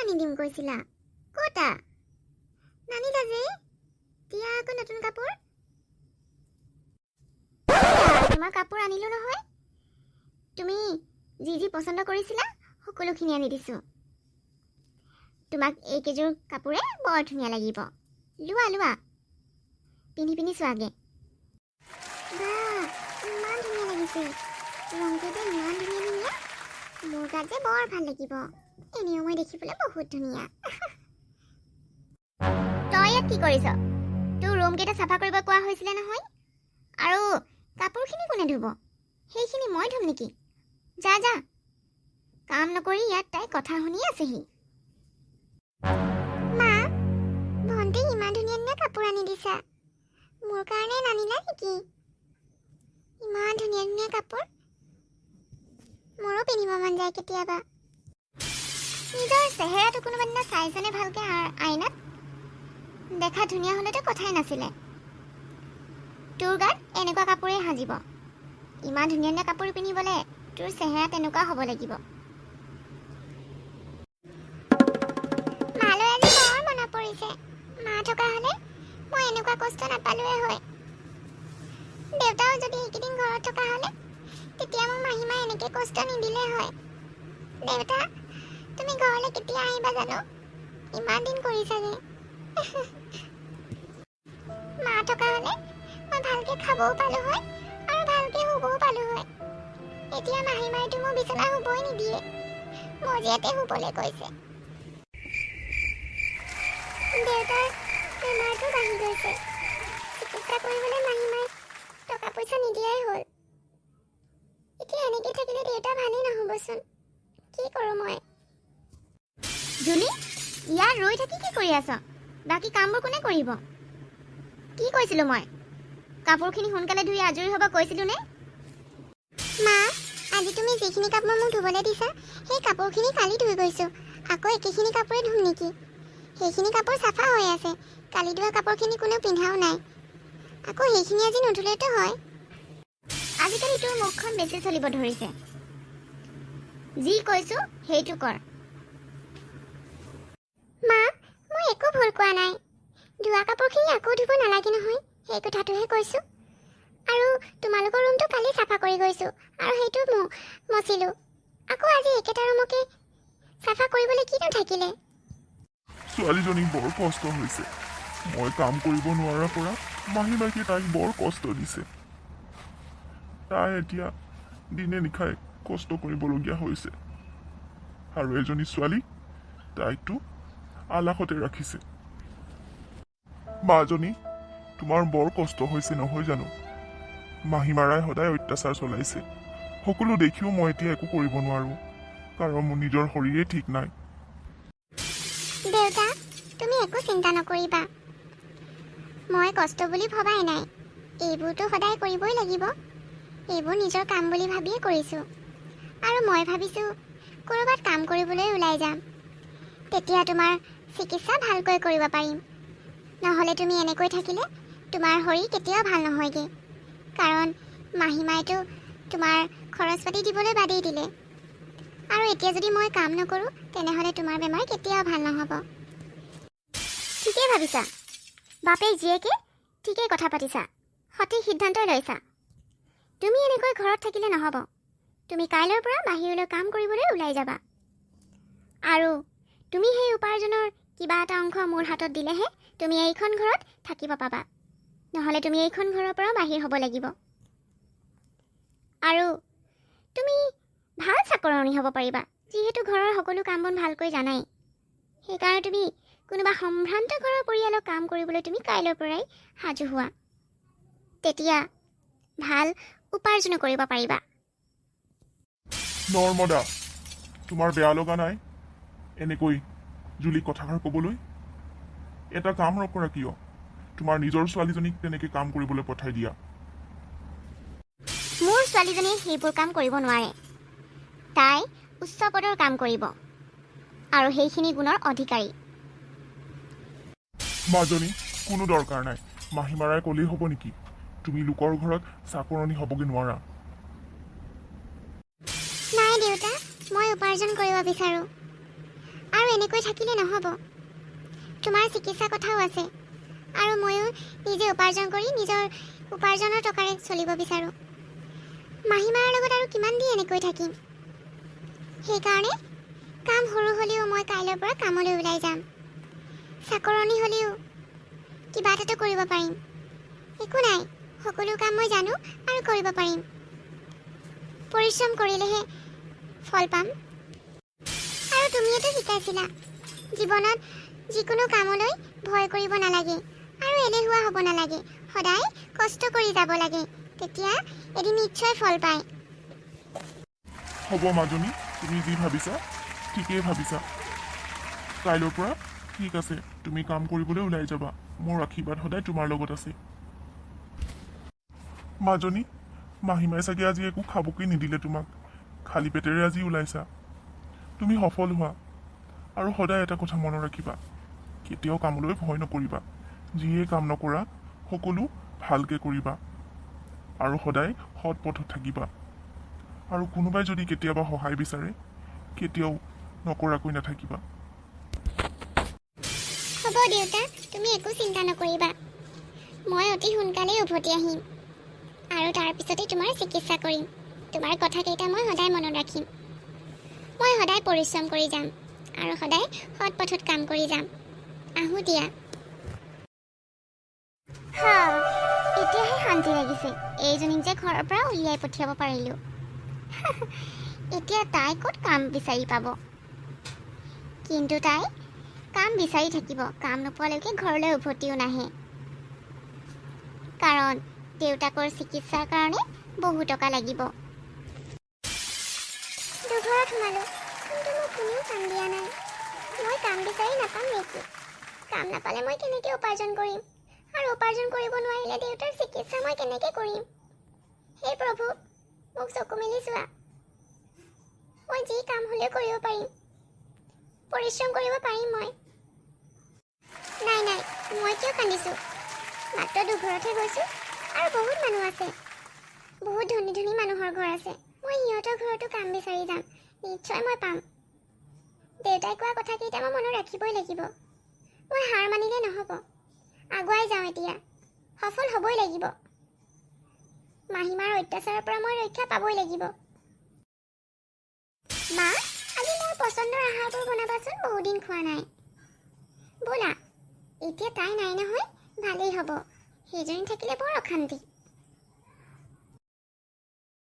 আনি দিম কৈছিলা, ক'তা নানিলা যে? দিয়া আকৌ নতুন কাপোৰ। তোমাৰ কাপোৰ আনিলো নহয়। তুমি যি যি পচন্দ কৰিছিলা, সকলোখিনি আনি দিছোঁ তোমাক। এইকেইযোৰ কাপোৰে বৰ ধুনীয়া লাগিব। লোৱা লোৱা, পিন্ধি পিন্ধি চোৱাগে। বা, ইমান ধুনীয়া লাগিছে! ৰংকেইটা ইমান ধুনীয়া ধুনীয়া। মোৰ গাত যে বৰ ভাল লাগিব। এনেও মই দেখিবলৈ বহুত ধুনীয়া। তই ইয়াত কি কৰিছ? তোৰ ৰুমকেইটা চাফা কৰিব কোৱা হৈছিলে নহয়। আৰু কাপোৰখিনি কোনে ধুব? সেইখিনি মই ধুম নেকি? যা যা। কাম নকৰি ইয়াত তাই কথা শুনি আছেহি। মা, ভণ্টিক ইমান ধুনীয়া ধুনীয়া কাপোৰ আনি দিছা, মোৰ কাৰণে নানিলা নেকি? ইমান ধুনীয়া ধুনীয়া কাপোৰ, মোৰো পিন্ধিব মন যায় কেতিয়াবা। নিজৰ চেহেৰাটো কোনোবা দিনা চাইছেনে ভালকে আইনাত? দেখা ধুনীয়া হ'লেতো কথাই নাছিলে। তোৰ গাত এনেকুৱা কাপোৰেই সাজিব। ইমান ধুনীয়া ধুনীয়া কাপোৰ পিন্ধিবলৈ তোৰ চেহেৰা তেনেকুৱা হ'ব লাগিব। মালৈ আজি বৰ মনত পৰিছে। মা থকা হ'লে মই এনেকুৱা কষ্ট নাপালোৱে হয়। দেউতাও যদি এইকেইদিন ঘৰত থকা হ'লে, তেতিয়া মোক মাহীমাই এনেকৈ কষ্ট নিদিলে হয়। দেউতা, তুমি ঘৰলৈ কেতিয়া আহিবা জানো? ইমান দিন কৰিছাগে। মা থকা হ'লে মই ভালকে খাবও পালো হয় আৰু ভালকে শুবও পালো হয়। এতিয়া মাহীমাইতো মোক বিচনা শুবই নিদিয়ে, মজিয়াতে শুবলৈ কৈছে। দেউতাৰ বেমাৰটো বাঢ়ি গৈছে। চিকিৎসা কৰিবলৈ মাহীমাই টকা পইচা নিদিয়াই হ'ল। এতিয়া এনেকৈ থাকিলে দেউতা ভালেই নহ'বচোন। কি কৰোঁ মই? জুলি, ইয়াত ৰৈ থাকি কি কৰি আছ? বাকী কামবোৰ কোনে কৰিব? কি কৈছিলোঁ মই? কাপোৰখিনি সোনকালে ধুই আজৰি হ'ব কৈছিলো নে? মা, আজি তুমি যিখিনি কাপোৰ মোক ধুবলৈ দিছা, সেই কাপোৰখিনি কালি ধুই গৈছোঁ। আকৌ একেখিনি কাপোৰে ধুম নেকি? সেইখিনি কাপোৰ চাফা হৈ আছে। কালি ধোৱা কাপোৰখিনি কোনেও পিন্ধাও নাই। আকৌ সেইখিনি আজি নুধুলেতো হয়। আজিকালি তোৰ মুখখন বেছি চলিব ধৰিছে। যি কৈছোঁ সেইটো কৰ। মা, মই একো ভুল কোৱা নাই। ধোৱা কাপোৰখিনি আকৌ ধুব নালাগে নহয়, সেই কথাটোহে কৈছোঁ। আৰু তোমালোকৰ ৰুমটো কালি চাফা কৰি গৈছোঁ আৰু সেইটো মচিলোঁ। আকৌ আজি একেটা ৰুমকে চাফা কৰিবলৈ কিনো থাকিলে? ছোৱালীজনী বৰ কষ্ট হৈছে। মই কাম কৰিব নোৱাৰাৰ পৰা মাহীমাকে তাইক বৰ কষ্ট দিছে। তাই এতিয়া দিনে নিশাই কষ্ট কৰিবলগীয়া হৈছে। আৰু এজনী ছোৱালী, তাইকতো আলাসতে ৰাখিছে। মাজনী, তোমাৰ বৰ কষ্ট হৈছে নহয় জানো? মাহীমাৰাই সদায় অত্যাচাৰ চলাইছে। সকলো দেখিও মই এতিয়া একো কৰিব নোৱাৰো, কাৰণ মোৰ নিজৰ শৰীৰেই ঠিক নাই। দেউতা, তুমি একো চিন্তা নকৰিবা। মই কষ্ট বুলি ভবাই নাই। এইবোৰতো সদায় কৰিবই লাগিব। এইবোৰ নিজৰ কাম বুলি ভাবিয়ে কৰিছোঁ। আৰু মই ভাবিছোঁ ক'ৰবাত কাম কৰিবলৈ ওলাই যাম। তেতিয়া তোমাৰ চিকিৎসা ভালকৈ কৰিব পাৰিম। নহ'লে তুমি এনেকৈ থাকিলে তোমাৰ শৰীৰ কেতিয়াও ভাল নহয়গৈ, কাৰণ মাহীমাইতো তোমাৰ খৰচ পাতি দিবলৈ বাদেই দিলে। আৰু এতিয়া যদি মই কাম নকৰোঁ, তেনেহ'লে তোমাৰ বেমাৰ কেতিয়াও ভাল নহ'ব। ঠিকেই ভাবিছা বাপেক জীয়েকে, ঠিকেই কথা পাতিছা, সঠিক সিদ্ধান্তই লৈছা। তুমি এনেকৈ ঘৰত থাকিলে নহ'ব। তুমি কাইলৈৰ পৰা বাহিৰলৈ কাম কৰিবলৈ ওলাই যাবা আৰু তুমি সেই উপাৰ্জনৰ কিবা এটা অংশ মোৰ হাতত দিলেহে তুমি এইখন ঘৰত থাকিব পাবা। নহ'লে তুমি এইখন ঘৰৰ পৰাও বাহিৰ হ'ব লাগিব। আৰু তুমি ভাল চাকৰণী হ'ব পাৰিবা, যিহেতু ঘৰৰ সকলো কাম বন ভালকৈ জানাই। সেইকাৰণে তুমি কোনোবা সম্ভ্ৰান্ত ঘৰৰ পৰিয়ালক কাম কৰিবলৈ তুমি কাইলৈৰ পৰাই সাজু হোৱা। তেতিয়া ভাল উপাৰ্জনো কৰিব পাৰিবা। নৰ্মদা, তোমাৰ বেয়া লগা নাই এনেকৈ জুলিক কথাষাৰ ক'বলৈ? এটা কাম নকৰা কিয়? তোমাৰ নিজৰ ছোৱালীজনীক তেনেকৈ কাম কৰিবলৈ পঠাই দিয়া। মোৰ ছোৱালীজনীয়ে সেইবোৰ কাম কৰিব নোৱাৰে। তাই উচ্চ পদৰ কাম কৰিব আৰু সেইখিনি গুণৰ অধিকাৰী। মাজনী, কোনো দৰকাৰ নাই। মাহীমাৰাই ক'লেই হ'ব নেকি? তুমি লোকৰ ঘৰত চাকৰণী হ'বগৈ নোৱাৰা। নাই দেউতা, মই উপাৰ্জন কৰিব বিচাৰোঁ আৰু এনেকৈ এনেকৈ থাকিলে নহ'ব। তোমাৰ চিকিৎসা কথাও আছে আৰু ময়ো নিজে উপাৰ্জন কৰি নিজৰ উপাৰ্জনৰ টকাৰে চলিব বিচাৰোঁ। মাহীমাৰ লগত আৰু কিমান দিন এনেকৈ থাকিম? সেইকাৰণে কাম সৰু হ'লেও মই কাইলৈৰ পৰা কামলৈ ওলাই যাম। চাকৰণি হ'লেও কিবা এটাতো কৰিব পাৰিম। একো নাই, সকলো কাম মই জানো আৰু কৰিব পাৰিম। পৰিশ্ৰম কৰিলেহে ফল পাম। আৰু তুমিয়েতো শিকাইছিলা, জীৱনত যিকোনো কামলৈ ভয় কৰিব নালাগে আৰু এলেহুৱা হ'ব নালাগে, সদায় কষ্ট কৰি যাব লাগে, তেতিয়া এদিন নিশ্চয় ফল পায়। হ'ব মাজনী, তুমি যি ভাবিছা ঠিকেই ভাবিছা। কাইলৈৰ পৰা ঠিক আছে, তুমি কাম কৰিবলৈ ওলাই যাবা। মোৰ আশীৰ্বাদ সদায় তোমাৰ লগত আছে। মাজনী, মাহীমাই চাগে আজি একো খাবকে নিদিলে তোমাক। খালী পেটেৰে আজি ওলাইছা। তুমি সফল হোৱা আৰু সদায় এটা কথা মনত ৰাখিবা, কেতিয়াও কামলৈ ভয় নকৰিবা। যিয়ে কাম নকৰা, সকলো ভালকে কৰিবা আৰু সদায় সৎ পথত থাকিবা। আৰু কোনোবাই যদি কেতিয়াবা সহায় বিচাৰে, কেতিয়াও নকৰাকৈ নাথাকিবা। হ'ব দেউতা, তুমি একো চিন্তা নকৰিবা। মই অতি সোনকালেই উভতি আহিম আৰু তাৰপিছতে তোমাৰ চিকিৎসা কৰিম। তোমাৰ কথাকেইটা মই সদায় মনত ৰাখিম। মই সদায় পৰিশ্ৰম কৰি যাম আৰু সদায় সৎ পথত কাম কৰি যাম। আহোঁ দিয়া। হা, এতিয়াহে শান্তি লাগিছে। এইজনীক যে ঘৰৰ পৰা উলিয়াই পঠিয়াব পাৰিলোঁ। এতিয়া তাই ক'ত কাম বিচাৰি পাব? কিন্তু তাই কাম বিচাৰি থাকিব, কাম নোপোৱালৈকে ঘৰলৈ উভতিও নাহে। কাৰণ দেউতাকৰ চিকিৎসাৰ কাৰণে বহু টকা লাগিব। দুঘৰত সোমালোঁ, কিন্তু মোক কোনেও কাম দিয়া নাই। মই কাম বিচাৰি নাপাম নেকি? কাম নাপালে মই কেনেকৈ উপাৰ্জন কৰিম? আৰু উপাৰ্জন কৰিব নোৱাৰিলে দেউতাৰ চিকিৎসা মই কেনেকৈ কৰিম? হে প্ৰভু, মোক চকু মেলি চোৱা। মই যি কাম হ'লেও কৰিব পাৰিম, পৰিশ্ৰম কৰিব পাৰিম মই। নাই নাই, মই কিয় কান্দিছোঁ? মাত্ৰ দুঘৰতহে গৈছোঁ আৰু বহুত মানুহ আছে, বহুত ধনী ধনী মানুহৰ ঘৰ আছে। মই সিহঁতৰ ঘৰতো কাম বিচাৰি যাম, নিশ্চয় মই পাম। দেউতাই কোৱা কথাকেইটা মই মনত ৰাখিবই লাগিব। মই হাৰ মানিলে নহ'ব। আগুৱাই যাওঁ এতিয়া, সফল হ'বই লাগিব। মাহীমাৰ অত্যাচাৰৰ পৰা মই ৰক্ষা পাবই লাগিব। মা, আজি মোৰ পচন্দৰ আহাৰবোৰ বনাবাচোন, বহুদিন খোৱা নাই। ব'লা, এতিয়া তাই নাই নহয়, ভালেই হ'ব। সেইজনী থাকিলে বৰ অশান্তি।